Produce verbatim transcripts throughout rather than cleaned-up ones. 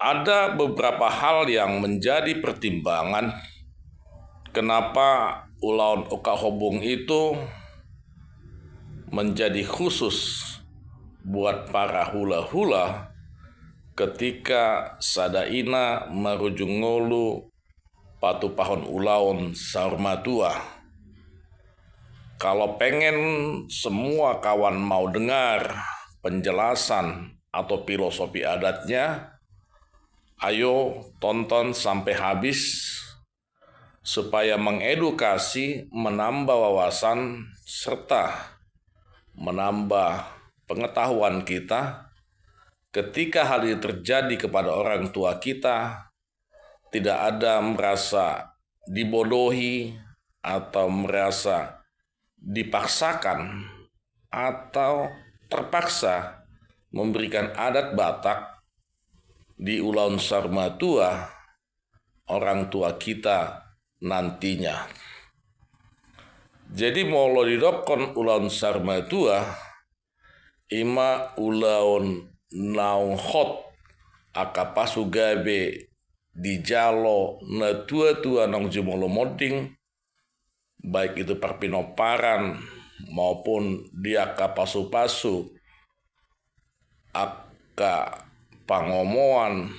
Ada beberapa hal yang menjadi pertimbangan kenapa ulaon ungkap hombung itu menjadi khusus buat para hulahula ketika sada ina marujung ngolu patupahon ulaon saur matua. Kalau pengen semua kawan mau dengar penjelasan atau filosofi adatnya, ayo tonton sampai habis supaya mengedukasi, menambah wawasan, serta menambah pengetahuan kita. Ketika hal ini terjadi kepada orang tua kita, tidak ada merasa dibodohi atau merasa dipaksakan atau terpaksa memberikan adat Batak di ulaon saur matua orang tua kita nantinya. Jadi molo didokkon ulaon saur matua, ima ulaon naung hot angka pasu gabe dijalo natuatua naung jumolo monding, baik itu parpinomparan maupun di angka pasupasu, angka pangomoan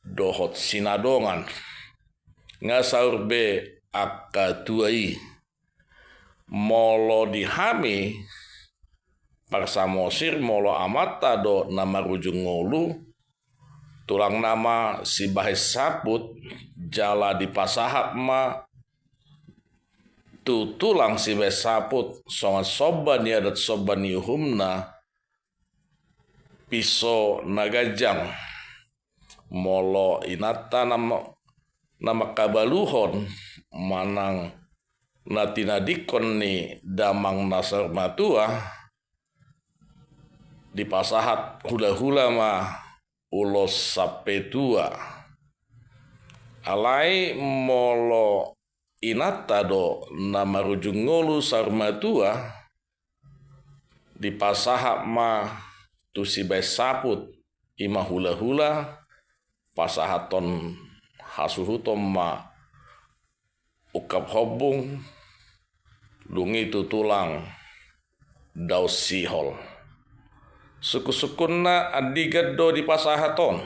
dohot sinadongan. Nga saur be angka tua i. Molo di hami parsamosir, molo amanta do na marujung ngolu, tulangna ma sibahen saput, jala dipasahat ma tu tulang sibahen saput songon somba ni adat, somba ni uhumna, piso na ganjang. Molo inanta na ma-, na mangkabaluhon manang na tinadingkon ni damang na saur matua, dipasahat hulahula ma ulos sampe tua. Alai molo inanta do na marujung ngolu saur matua, dipasahat ma tu sibahen saput, ima hulahula, pasahaton hasuhuton ma ungkap hombung, dung i tu tulang daus sihol. Sungkunsungkunna andigan do dipasahat on,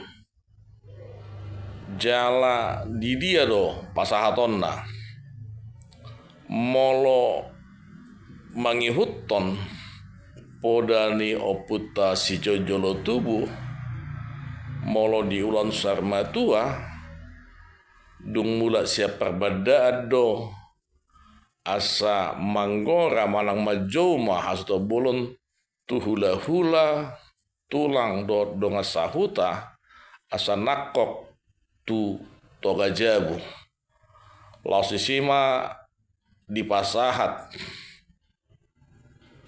jala di dia do pasahatonna. Molo mangihuthon poda ni ompunta sijonjolo tubu, molo di ulaon saur matua, dung mulak sian parbandaan do asa manggora manang manjou ma hasuhuton bolon tu hulahula, tulang dohot dongan sahuta, asa nangkok tu Toga Jabu. Laos disi ma dipasahat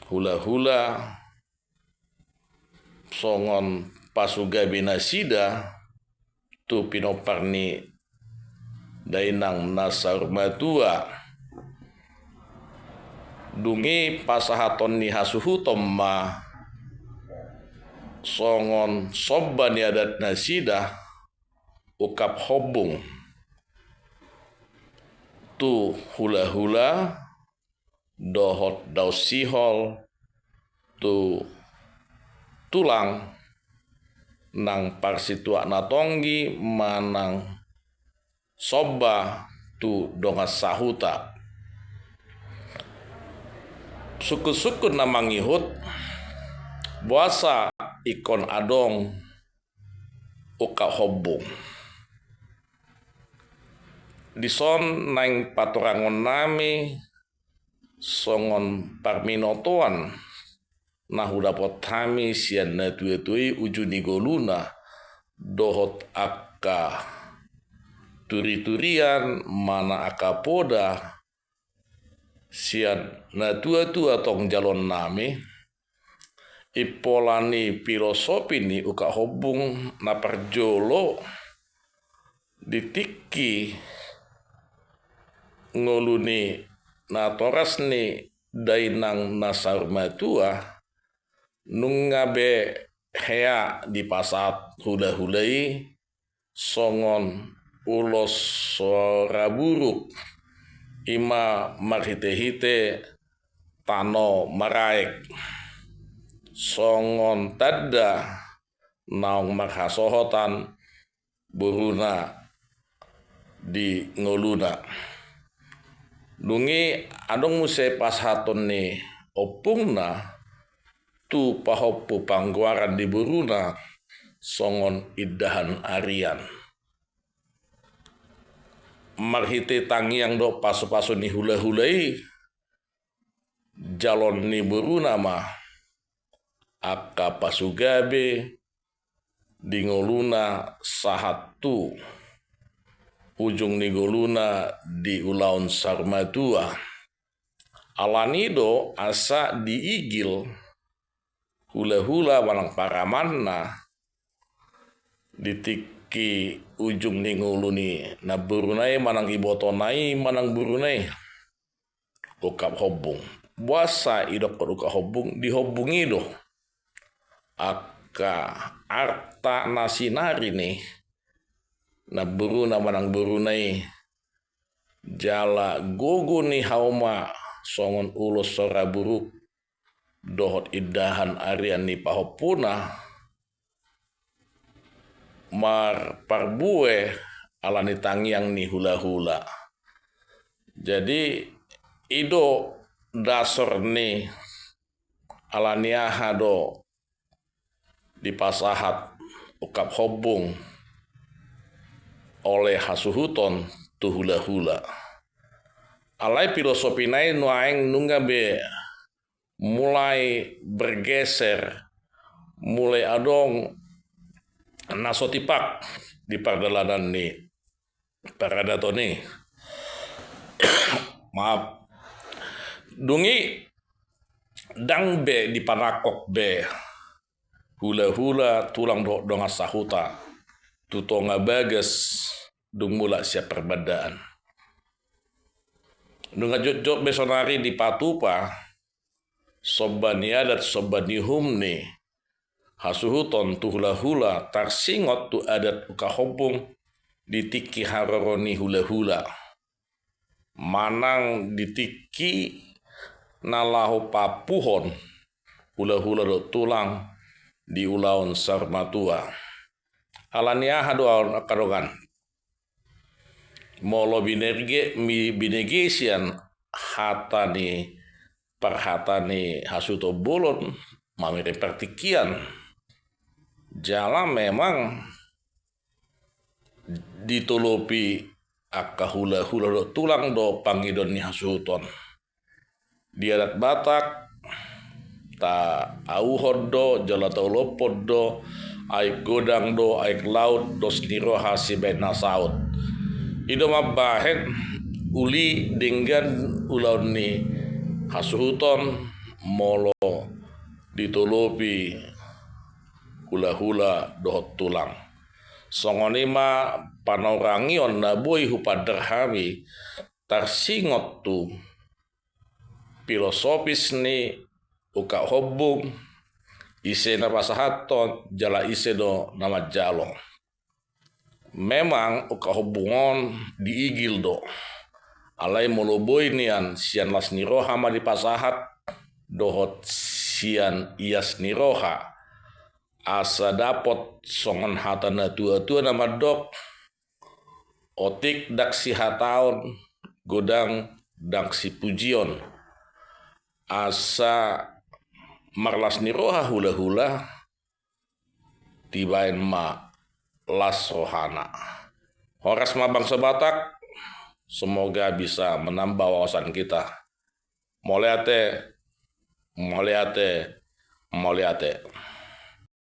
hulahula songon pasu gabe nasida tu pinompar ni dainang na saur matua. Dung i pasahaton ni hasuhuton ma songon somba ni adat nasida ungkap hombung tu hulahula dohot daus sihol tu tulang nang parsituak na tonggi manang somba tu dongan sahuta. Sungkunsungkun na mangihut, boasa ingkon adong ungkap hombung. Dison naeng paturangon nami songon parbinotoan na hudapot hami sian natuatua i uju ni ngoluna dohot angka turiturian manang angka poda sian natuatua tong jaloon nami. Impola ni filosofi ni ungkap hombung na parjolo, di tingki ngolu ni natoras ni dainang na saur matua, nunga be hea dipasahat hulahula i songon ulos sora buruk, i ma marhitehite tano maraek, songon tanda naung marhasohotan boruna di ngoluna. Dung i adong muse pasahaton ni ompungna tu pahompu panggoaran di boruna songon indahan arian. Marhite tangiang dohot pasupasu ni hulahula i, jaloon ni boruna ma angka pasu gabe di ngoluna sahat tu ujung ni ngoluna di ulaon saurmatua. Alani do asa diigil hulahula manang paramanna di tingki ujung ni ngolu ni namboruna i manang ibotona i manang boruna i. Ungkap hombung. Boasa idokkon ungkap hombung? Di hombung i do angka arta na sinari ni namboruna manang boruna i. Jala gogo ni hauma songon ulos sora buruk dohot indahan arian ni pahompuna marparbue alani tangiang ni hulahula. Jadi i do dasor ni alani aha do dipasahat ungkap hombung oleh hasuhuton tu hulahula. Alai filosofina i nuaeng nunga be mulai bergeser, mulai adong na so tipak di pardalanan ni paradaton i. Maaf. Dung i ndang be dipanangkok be hulahula, tulang dohot dongan sahuta tu tonga bagas dung mulak sian parbandaan. Nunga jotjot be sonari dipatupa somba ni adat, somba ni uhum ni hasuhuton tu hulahula tarsingot tu adat ungkap hombung di tingki haroro ni hulahula manang di tingki na laho paampuhon hulahula dohot tulang di ulaon saurmatua. Alani aha do on angka dongan? Molo binerge, mi-, binege sian hata ni parhata ni hasuhuton bolon, mamereng partingkian. Jala memang ditolopi angka hulahula dohot tulang do pangidoan ni hasuhuton. Di adat Batak, taauhon do jala taulaphon do, aek godang do aek laut, dos ni roha sibaen na saut. I do mambahen uli denggan ulaon ni hasuhuton molo ditolopi hulahula dohot tulang. Songon i ma panorangion na boi hupandar hami tarsingot tu filosofis ni ungkap hombung, ise na pasahathon jala ise do na manjalo. Memang ungkap hombung on diigil do. Alai molo boi nian sian las ni roha ma dipasahat dohot sian ias ni roha. Asa dapot songon hata na tuatua na mandok, otik ndang sihataon, godang ndang sipujion. Asa marlas ni roha hulahula, dibaen ma las rohana. Horas ma bangso Batak, semoga bisa menambah wawasan kita. Mauliate, mauliate, mauliate.